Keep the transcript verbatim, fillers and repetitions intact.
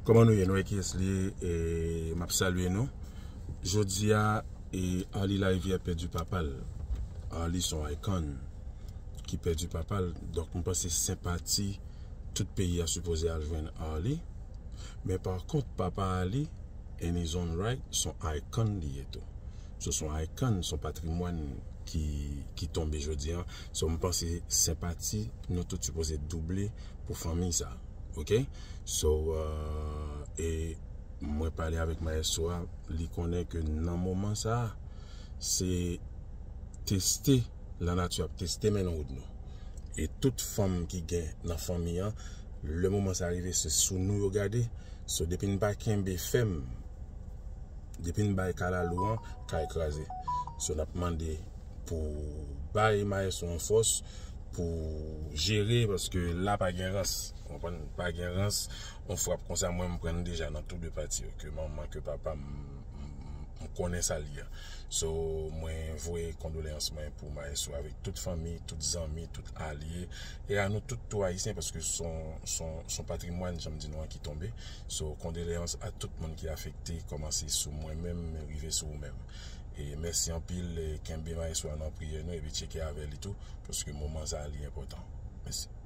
Kòman nou ye? Nou wè kiyès li ye? E, m ap salye nou. Jodi a, e, Arly Larivière pèdi papa l. Arly se yon icon ki pèdi papa l. Donk, m panse senpati tout peyi a sipoze al jwenn Arly. Men pa kont, papa Arly, in his own right, se yon icon li ye tou. So, se yon icon, se yon patrimwàn ki, ki tonbe jodi a. So, m panse senpati nou tout sipoze double pou fanmi sa. Ok? So, euh, e mwen pale avèk maestro a, li konnen ke nan moman sa a, se teste, lanati ap teste men nou. E tout fanm ki gen nan fanmi an, lè moman sa rive, se sou nou yo gade. So, depi n pa kenbe fèm, depi n bay kalalou an, kay kraze. So, n ap mande pou bay maestro an fòs, pou jere, paske la pa gen rans. Ou konprann? Pa gen rans. Yon frap konsa, mwen, m pran l deja nan tou de pati yo, ke manman, ke papa, m, m, m konnen sa l ye. So, mwen voye kondoleyans mwen pou maestro avèk tout fanmi, tout zanmi, tout alye, e a nou tout tou ayisyen, paske se yon, se yon, se yon patrimwàn, jan m di nou an, ki tonbe. So, kondoleyans a tout moun ki afekte, kòmanse sou mwen menm, rive sou ou menm. E mèsi anpil, e kenbe maestro a nan priyè nou, epi tcheke avè li tou, paske moman sa a li enpòtan. Mèsi.